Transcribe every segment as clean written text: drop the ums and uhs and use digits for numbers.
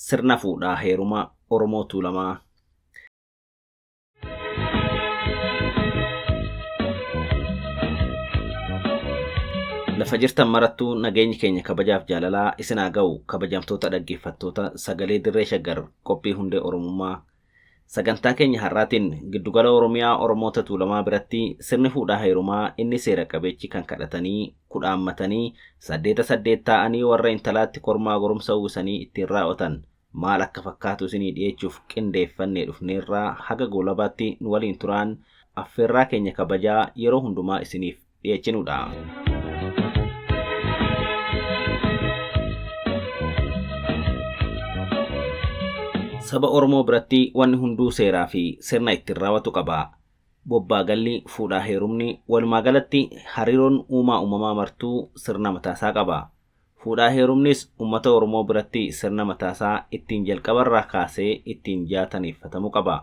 Sirna fuudhaa heeruma Oromoo Tuulamaa. Lafa jirtan marattuu nageenyi keenya kabajaaf jaalalaa isin haa ga'u kabajamtoota dhaggeeffattoota sagalee dirree shaggar qophii hundee Oromummaa. Sagantaa keenya har'aatiin giddugala Oromiyaa Oromoota Tuulamaa biratti sirni fuudhaa heerumaa inni seera qabeechi kan kadhatanii kudhaammatanii saddeeta saddeet taa'anii warra intalaatti kormaa goromsa uwwisanii ittiin raawwatan maal akka fakkaatu isinii dhiyeechuuf qindeeffannee dhufneerraa haga goolabaatti nu waliin turaan affeerraa keenya kabajaa yeroo hundumaa isiniif dhiyeechinudha. Saba Oromoo biratti wanni hunduu seeraa fi sirna ittiin raawwatu qaba. Bobbaagalli fuudhaa heerumni walumaa galatti hariiroon uumaa uumamaa martuu sirna mataasaa qaba. Fuudhaa heerumnis uummata Oromoo biratti sirna mataasaa ittiin jalqabarraa kaasee ittiin jaataniiffatamuu qaba.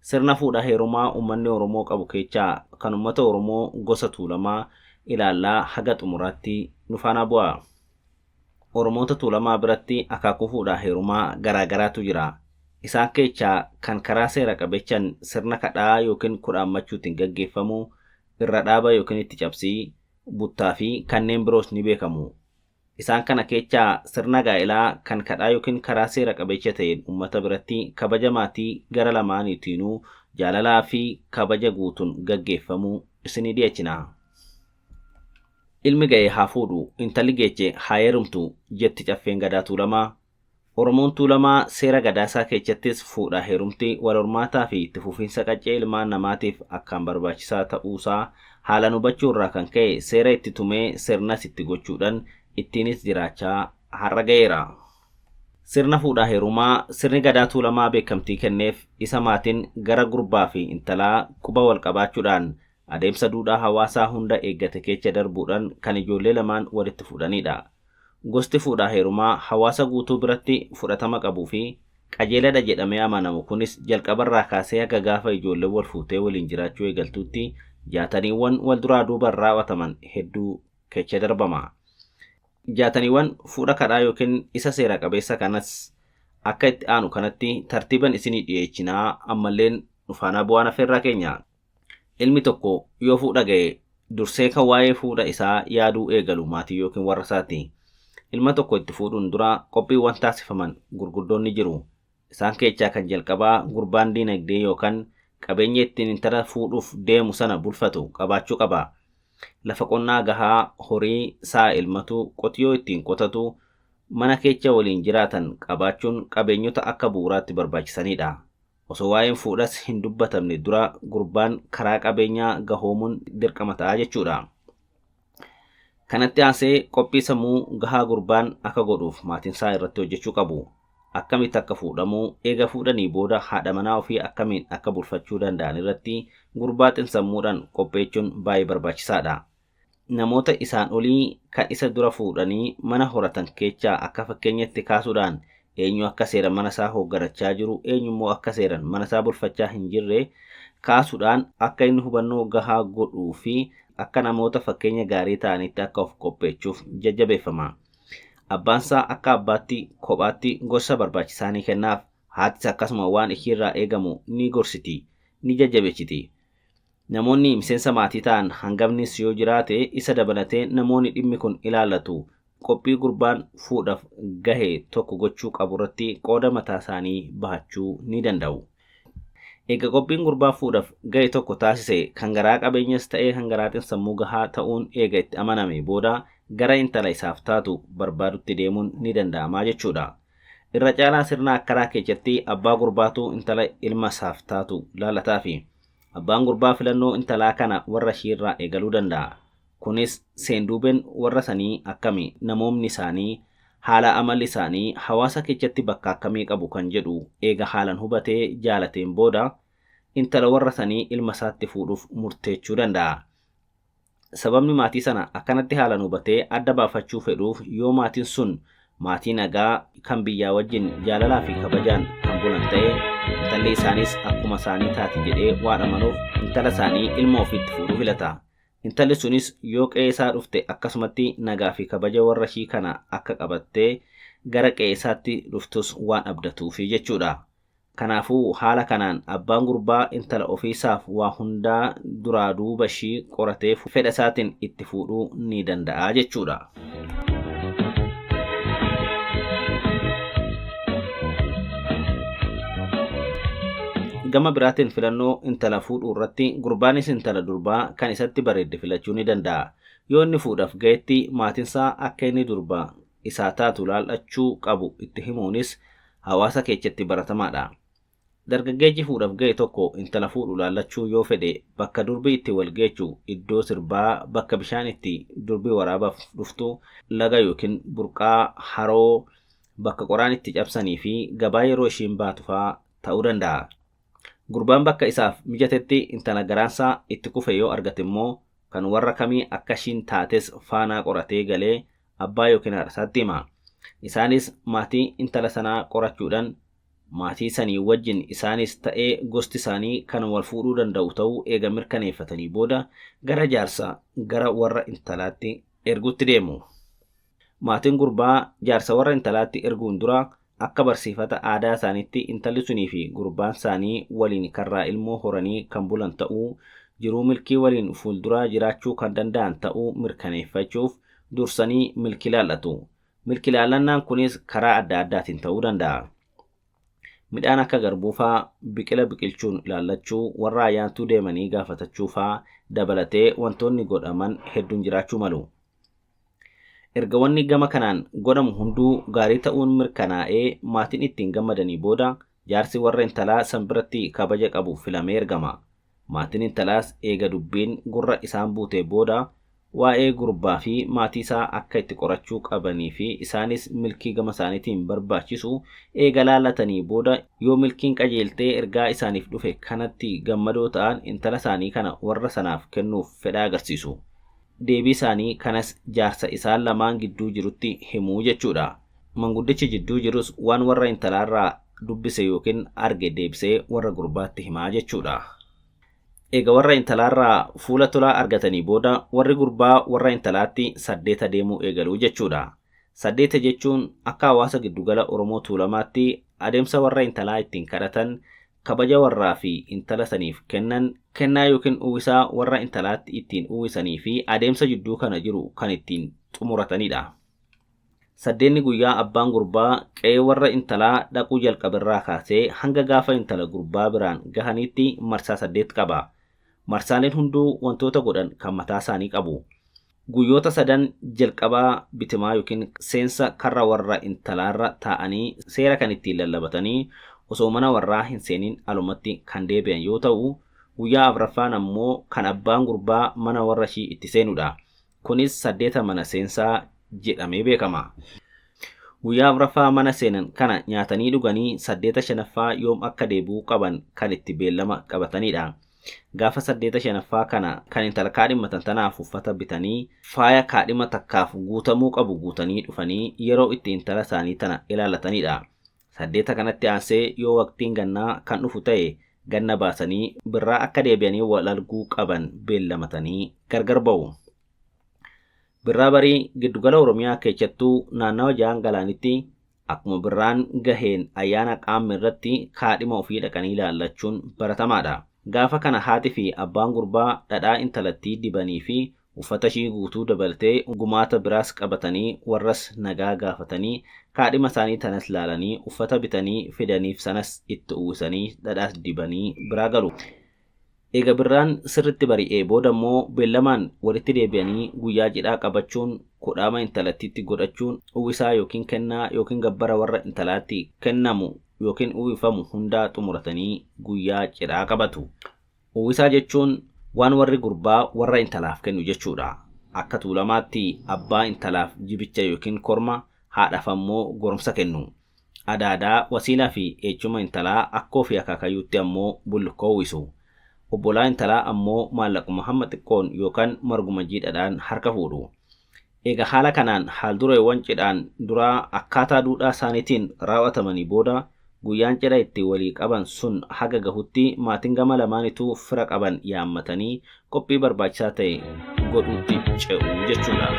Sirna fuudhaa heerumaa uummanni Oromoo qabu keessaa kan uummata Oromoo gosa Tuulamaa ilaallaa haga xumuraatti nu faana bu'a. Oromoota Tuulamaa biratti akaakuu fuudhaa heerumaa garaagaraatu jira. Isaan keessaa kan karaa seera qabeechaan sirna kadhaa yookiin kudhaammachuutiin gaggeeffamu, irra dhaaba yookiin itti cabsii, buttaa fi kanneen biroos ni beekamu. Isaan kana keessaa sirna gaa'elaa kan kadhaa yookiin karaa seera qabeecha ta'een uummata biratti kabaja maatii gara lamaaniitiinuu jaalalaa fi kabaja guutuun gaggeeffamu isinii dhiyeechina. Ilmi ga'e haa fuudhu, intalli geeche haa heerumtu jetti caffeen gadaa Tuulamaa. Oromoon Tuulamaa seera gadaasaa keessattis fuudhaa heerumti wal hormaataa fi itti fufiinsa qaccee ilmaan namaatiif akkaan barbaachisaa ta'uusaa haalaan hubachuu irraa kan ka'e seera itti tumee sirnas itti gochuudhaan ittiinis jiraachaa har'a ga'eera. Sirna fuudhaa heerumaa sirni gadaa Tuulamaa beekamtii kenneef isa maatiin gara gurbaa fi intalaa quba wal qabaachuudhaan adeemsa duudhaa hawaasaa hunda eeggate keessa darbuudhaan kan ijoollee lamaan walitti fuudhanidha. Gosti fuudhaa heerumaa hawaasa guutuu biratti fudhatama qabuu fi qajeeladha jedhamee amanamu kunis jalqabarraa kaasee haga gaafa ijoollee wal fuutee waliin jiraachuu eegaltutti jaataniiwwan wal duraa duuban raawwataman hedduu keessa darbama. Jaataniiwwan fuudha kadhaa yookiin isa seera qabeessa kanas akka itti aanu kanatti tartiiban isinii dhiyeechinaa ammalleen nufaanaa bu'aan affeerraa keenya. Ilmi tokko yoo fuudha ga'e dursee kan waa'ee fuudha isaa yaaduu eegalu maatii yookiin warra isaati. Ilma tokko itti fuudhuun dura qophiiwwan taasifaman gurguddoon ni jiru. Isaan keessaa kan jalqabaa gurbaan diinagdee yookaan qabeenya ittiin intala fuudhuuf deemu sana bulfatu qabaachuu qaba. Lafa qonnaa gahaa, horii, sa'a ilmatu, qotiyoo ittiin qotatu, mana keessa waliin jiraatan qabaachuun qabeenyota akka bu'uuraatti barbaachisanidha. Osoo waa'een fuudhas hin dubbatamne dura gurbaan karaa qabeenyaa gahoomuun dirqama ta'a jechuudha. Kanatti aansee qophii sammuu gahaa gurbaan akka godhuuf maatiin isaa irratti hojjechuu qabu. Akkamitti akka fuudhamu, eega fuudhanii booda haadha manaa ofii akkamiin akka bulfachuu danda'an irratti gurbaa xinsammuudhaan qopheechuun baay'ee barbaachisaadha. Namoota isaan olii kan isa dura fuudhanii mana horatan keessaa akka fakkeenyatti kaasuudhaan eenyu akka seeran mana isaa hoogganachaa jiru, eenyu immoo akka seeran mana isaa bulfachaa hin jirre kaasuudhaan akka inni hubannoo gahaa godhuu fi akka namoota fakkeenya gaarii ta'anitti akka of qopheechuuf jajjabeeffama. Abbaan isaa akka abbaatti kophaatti gorsa barbaachisaa ni kennaaf. Haatis akkasuma waan ishiirraa eegamu ni gorsiti, ni jajjabeessiti. Namoonni miseensa maatii ta'an hangafnis yoo jiraate isa dabalatee namoonni dhimmi kun ilaallatu qophii gurbaan fuudhaaf gahe tokko gochuu qabu irratti qooda mataa isaanii bahachuu ni danda'u. Egaa qophiin gurbaa fuudhaaf gahe tokko taasise kan garaa qabeenyas ta'ee kan garaatiin sammuu gahaa ta'uun eega itti amaname booda gara intala isaaf taatu barbaadutti deemuun ni danda'ama jechuudha. Irra caalaa sirna akkaraa keessatti abbaa gurbaatu intala ilma isaaf taatu laalataafi. Abbaan gurbaa filannoo intalaa kana warra ishiirraa eegaluu danda'a. Kunis seenduubeen warra sanii akkami, namoomni isaanii, haala amalli isaanii hawaasa keessatti bakka akkamii qabu kan jedhu eega haalaan hubatee jaalateen booda intala warra sanii ilma isaatti fuudhuuf murteechuu danda'a. Sababni maatii sana akkanatti haalaan hubatee adda baafachuu fedhuuf yoo maatiin sun maatii nagaa kan biyyaa wajjin jaalalaa fi kabajaan kan bulan ta'e intalli isaaniis akkuma isaanii taati jedhee waan amanuuf intala isaanii ilma ofiitti fuudhuu filata. Intalli sunis yoo qe'ee isaa dhufte akkasumatti nagaa fi kabaja warra ishii kana akka qabattee gara qe'ee isaatti dhuftus waan abdatuufi jechuudha. Kanaafuu haala kanaan abbaan gurbaa intala ofiisaaf waa hundaa duraa duuba ishii qoratee fedha isaatiin itti fuudhuu ni danda'a jechuudha. Gama biraatiin filannoo intala fuudhuu irratti gurbaanis intala durbaa kan isatti bareedde filachuu ni danda'a. Yoo inni fuudhaaf ga'etti maatinsaa akka inni durba isaa taatu laallachuu qabu itti himuunis hawaasa keessatti baratamaadha. Dargaggeessi fuudhaaf ga'e tokko intala fuudhu laallachuu yoo fedhe bakka durbi itti wal geechu iddoo sirbaa, bakka bishaan itti durbi waraabaaf dhuftu, laga yookiin burqaa, haroo, bakka qoraan itti cabsanii fi gabaa yeroo ishiin baatu fa'aa ta'uu danda'a. Gurbaan bakka isaaf mijatetti intala garaansaa itti kufe yoo argate immoo kan warra kamii akka ishiin taates faanaa qoratee galee abbaa yookiin haadha isaatti hima. Isaanis maatii intala sanaa qorachuudhaan maatii sanii wajjin isaanis ta'ee gosti isaanii kan wal fuudhuu danda'u ta'uu eega mirkaneeffatanii booda gara jaarsa gara warra intalaatti erguutti deemu. Maatiin gurbaa jaarsa warra intalaatti erguun dura akka barsiifata aadaa isaaniitti intalli sunii fi gurbaan isaanii waliin karraa ilmoo horanii kan bulan ta'uu, jiruu milkii waliin fuulduraa jiraachuu kan danda'an ta'uu mirkaneeffachuuf dursanii milki laallatu. Milki laallannaan kunis karaa adda addaatiin ta'uu danda'a. Midhaan akka garbuu fa'aa biqila biqilchuun ilaallachuu, warra ayyaantuu deemanii gaafatachuu fa'aa dabalatee wantoonni godhaman hedduun jiraachuu malu. Erga wanni gama kanaan godhamu hunduu gaarii ta'uun mirkanaa'ee maatiin ittiin gammadanii booda jaarsi warra intalaa san biratti kabaja qabu filamee ergama. Maatiin intalaas eega dubbiin gurra isaan buutee booda waa'ee gurbaa fi maatii isaa akka itti qorachuu qabanii fi isaanis milkii gama isaaniitiin barbaachisu eega laallatanii booda yoo milkiin qajeeltee ergaa isaaniif dhufe kanatti gammadoo ta'an intala isaanii kana warra sanaaf kennuuf fedha agarsiisu. Deebii isaanii kanas jaarsa isaan lamaan gidduu jirutti himuu jechuudha. Manguddichi jidduu jirus waan warra intalaarraa dubbise yookiin arge deebisee warra gurbaatti himaa jechuudha. Eega warra intalaarraa fuula tolaa argatanii booda warri gurbaa warra intalaatti saddeeta deemuu eegaluu jechuudha. Saddeeta jechuun akka hawaasa giddugala Oromoo Tuulamaatti adeemsa warra intalaa ittiin kadhatan, kabaja warraa fi intala saniif kennan, kennaa yookiin uwwisaa warra intalaatti ittiin uwwisanii fi adeemsa jidduu kana jiru kan ittiin xumuratanidha. Saddeenni guyyaa abbaan gurbaa qe'ee warra intalaa dhaquu jalqaberraa kaasee hanga gaafa intala gurbaa biraan gahanitti marsaa 8 qaba. Marsaaleen hunduu wantoota godhan kan mataa isaanii qabu. Guyyoota sadan jalqabaa bitimaa yookiin seensa karra warra intalaarra taa'anii seera kan ittiin lallabatanii osoo mana warraa hin seeniin alumatti kan deebi'an yoo ta'u, guyyaa afraffaan ammoo kan abbaan gurbaa mana warra ishii itti seenudha. Kunis saddeeta mana seensaa jedhamee beekama. Guyyaa afraffaa mana seenan kana nyaatanii dhuganii saddeeta shanaffaa yoom akka deebi'uu qaban kan itti beellama qabatanidha. Gaafa saddeeta shanaffaa kana kan intala kaadhimmatan tanaaf uffata bitanii faaya kaadhima takkaaf guutamuu qabu guutanii dhufanii yeroo itti intala isaanii tana ilaalatanidha. Saddeeta kanatti aansee yoo waqtiin gannaa kan dhufu ta'e ganna baasanii birraa akka deebi'anii wal arguu qaban beellamatanii gargar ba'u. Birraa barii giddugala Oromiyaa keessattuu naannawa ja'an galaanitti akkuma birraan gaheen ayyaana qaamni irratti kaadhima ofii dhaqanii ilaallachuun baratamaadha. Gaafa kana haati fi abbaan gurbaa dhadhaa intalattii dibanii fi uffata ishii guutuu dabalatee gumaata biraas qabatanii warras nagaa gaafatanii kaadhima isaanii tanas laalanii uffata bitanii fidaniif sanas itti uwwisanii dhadhaas dibanii biraa galu. Eega birraan sirritti bari'ee booda immoo beellamaan walitti deebi'anii guyyaa cidhaa qabachuun kudhaama intalattiitti godhachuun uwwisaa yookiin kennaa yookiin gabbara warra intalaatti kennamu yookiin uwwifamu hundaa xumuratanii guyyaa cidhaa qabatu. Uwwisaa jechuun waan warri gurbaa warra intalaaf kennu jechuudha. Akka Tuulamaatti abbaa intalaaf jibicha yookiin korma, haadhaaf ammoo goromsa kennu. Adaadaa, wasiilaa fi eechuma intalaa akkoo fi akaakayyuutti ammoo bullukkoo uwwisu. Obbolaa intalaa ammoo maallaquma hamma xiqqoon yookaan marguma jiidhadhaan harka fuudhu. Egaa haala kanaan haaldureewwan cidhaan duraa akkaataa duudhaa isaaniitiin raawwatamanii booda guyyaan cidha itti walii qaban sun haga gahutti maatiin gama lamaanituu fira qaban yaammatanii qophii barbaachisaa ta'e godhuutti ce'u jechuudha.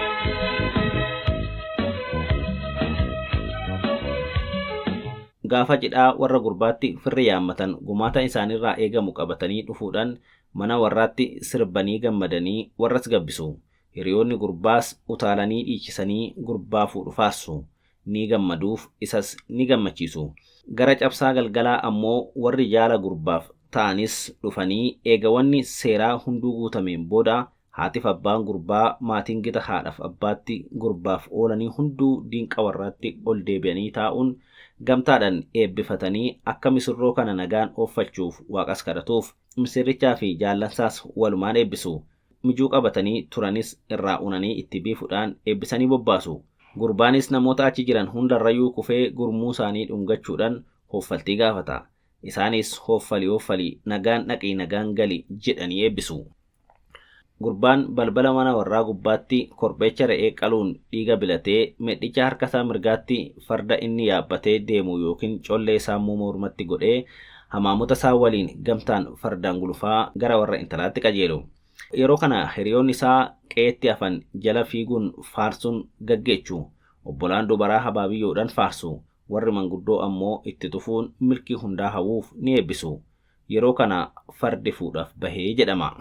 Gaafa cidhaa warra gurbaatti firri yaammatan gumaata isaanirraa eegamu qabatanii dhufuudhaan mana warraatti sirbanii gammadanii warras gabbisu. Hiriyoonni gurbaas utaalanii dhiichisanii gurbaa fuudhu faarsu. Ni gammaduuf isas ni gammachiisu. Gara cabsaa galgalaa ammoo warri jaala gurbaaf ta'anis dhufanii eega wanni seeraa hunduu guutameen booda haatiif abbaan gurbaa maatiin gita haadhaaf abbaatti gurbaaf oolanii hunduu diinqa warraatti ol deebi'anii taa'uun gamtaadhaan eebbifatanii akka misirroo kana nagaan ooffachuuf waaqas kadhatuuf misirrichaa fi jaallansaas walumaan eebbisu. Mijuu qabatanii turanis irraa unanii itti biifuudhaan eebbisanii bobbaasu. Gurbaanis namoota achi jiran hundarrayyuu kufee gurmuu isaanii dhungachuudhaan hooffaltii gaafata. Isaanis hooffali hooffali nagaan dhaqii nagaan gali jedhanii eebbisu. Gurbaan balbala mana warraa gubbaatti korbeecha re'ee qaluun dhiiga bilatee medhicha harka isaa mirgaatti farda inni yaabbatee deemu yookiin collee isaa mormatti godhee hamaamota isaa waliin gamtaan fardaan gulufaa gara warra intalaatti qajeelu. Yeroo kana hiriyoonni isaa qe'eetti hafan jala fiiguun faarsuun gaggeechu. Obbolaan dubaraa habaabiyyoodhaan faarsu. Warri manguddoo ammoo itti tufuun milkii hundaa hawwuuf ni eebbisu. Yeroo kana fardi fuudhaaf bahee jedhama.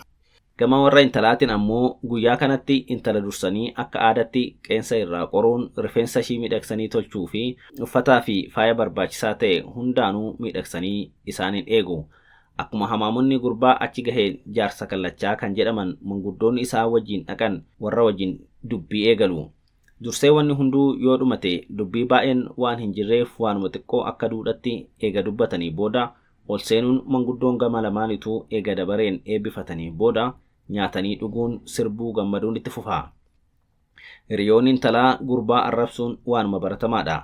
Gama warra intalaatiin ammoo guyyaa kanatti intala dursanii akka aadaatti qeensa irraa qoruun rifeensa ishii miidhagsanii tolchuu fi uffataa fi faaya barbaachisaa ta'e hundaanuu miidhagsanii isaaniin eegu. Akkuma hamaamonni gurbaa achi gahee jaarsa kallachaa kan jedhaman manguddoonni isaa wajjin dhaqan warra wajjin dubbii eegalu. Dursee wanni hunduu yoo dhumate dubbii baay'een waan hin jirreef waanuma xiqqoo akka duudhatti eega dubbatanii booda ol seenuun manguddoon gama lamaanituu eega dabareen eebbifatanii booda nyaatanii dhuguun sirbuu gammaduun itti fufa. Hiriyoonni intalaa gurbaa arrabsuun waanuma baratamaadha.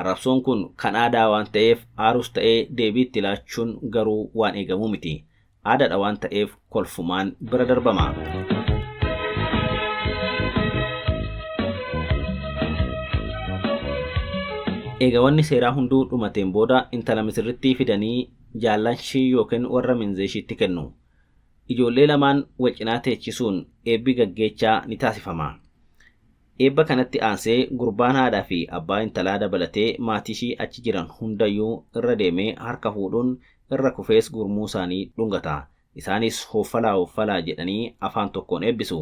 Arrabsoon kun kan aadaa waan ta'eef aarus ta'ee deebii itti laachuun garuu waan eegamuu miti. Aadaadha waan ta'eef kolfumaan bira darbama. Eega wanni seeraa hunduu dhumateen booda intala misirrittii fidanii jaallanshii yookiin warra minzeeshiitti kennu. Ijoollee lamaan wal cinaa teechisuun eebbi gaggeechaa ni taasifama. Eebba kanatti aansee gurbaan haadhaa fi abbaa intalaa dabalatee maatii ishii achi jiran hundayyuu irra deemee harka fuudhuun irra kufees gurmuu isaanii dhungata. Isaanis hooffalaa hooffalaa jedhanii afaan tokkoon eebbisu.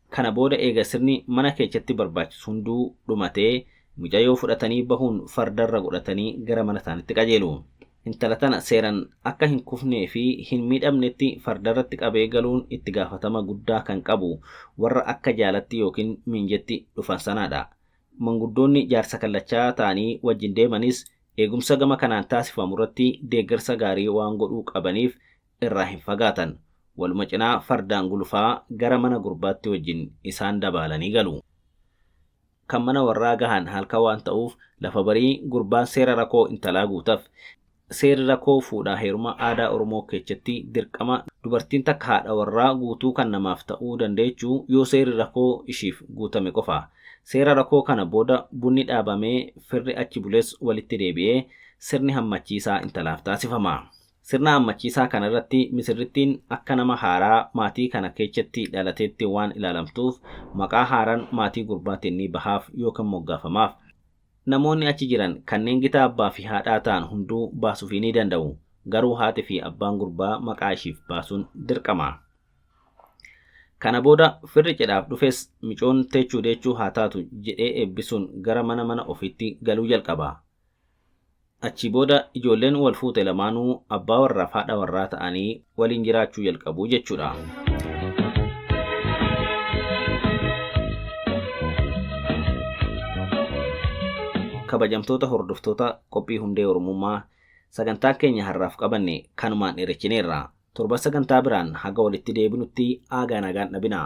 Kana booda eega sirni mana keessatti barbaachisu hunduu dhumatee mucayyoo fudhatanii bahuun fardarra godhatanii gara mana isaaniitti qajeelu. Intala tana seeraan akka hin kufnee fi hin miidhamnetti fardarratti qabee galuun itti gaafatama guddaa kan qabu warra akka jaalatti yookiin miinjetti dhufan sanaadha. Manguddoonni jaarsa kallachaa ta'anii wajjin deemanis eegumsa gama kanaan taasifamu irratti deeggarsa gaarii waan godhuu qabaniif irraa hin fagaatan. Waluma cinaa fardaan gulufaa gara mana gurbaatti wajjin isaan dabaalanii galu. Kan mana warraa gahan halkan waan ta'uuf lafa barii gurbaan seera rakoo intalaa guutaaf. Seerri rakoo fuudhaa heeruma aadaa Oromoo keessatti dirqama dubartiin takka haadha warraa guutuu kan namaaf ta'uu dandeechuu yoo seerri rakoo ishiif guutame qofa. Seera rakoo kana booda bunni dhaabamee firri achi bules walitti deebi'ee sirni hammachiisaa intalaaf taasifama. Sirna hammachiisaa kanarratti misirrittiin akka nama haaraa maatii kana keessatti dhalateetti waan ilaalamtuuf maqaa haaraan maatii gurbaatiin ni bahaaf yookaan moggaafamaaf. Namoonni achi jiran kanneen gita abbaa fi haadhaa ta'an hunduu baasuufii ni danda'u. Garuu haati fi abbaan gurbaa maqaa ishiif baasuun dirqama. Kana booda firri cidhaaf dhufes micoon teechuu deechuu haa taatu jedhee eebbisuun gara mana mana ofiitti galuu jalqaba. Achi booda ijoolleen wal fuute lamaanuu abbaa warraaf haadha warraa ta'anii waliin jiraachuu jalqabu jechuudha. Kabajamtoota hordoftoota qophii hundee Oromummaa sagantaa keenya har'aaf qabanne kanumaan dheerachineerra. Torba sagantaa biraan haga walitti deebinutti aagaa nagaan dhabina.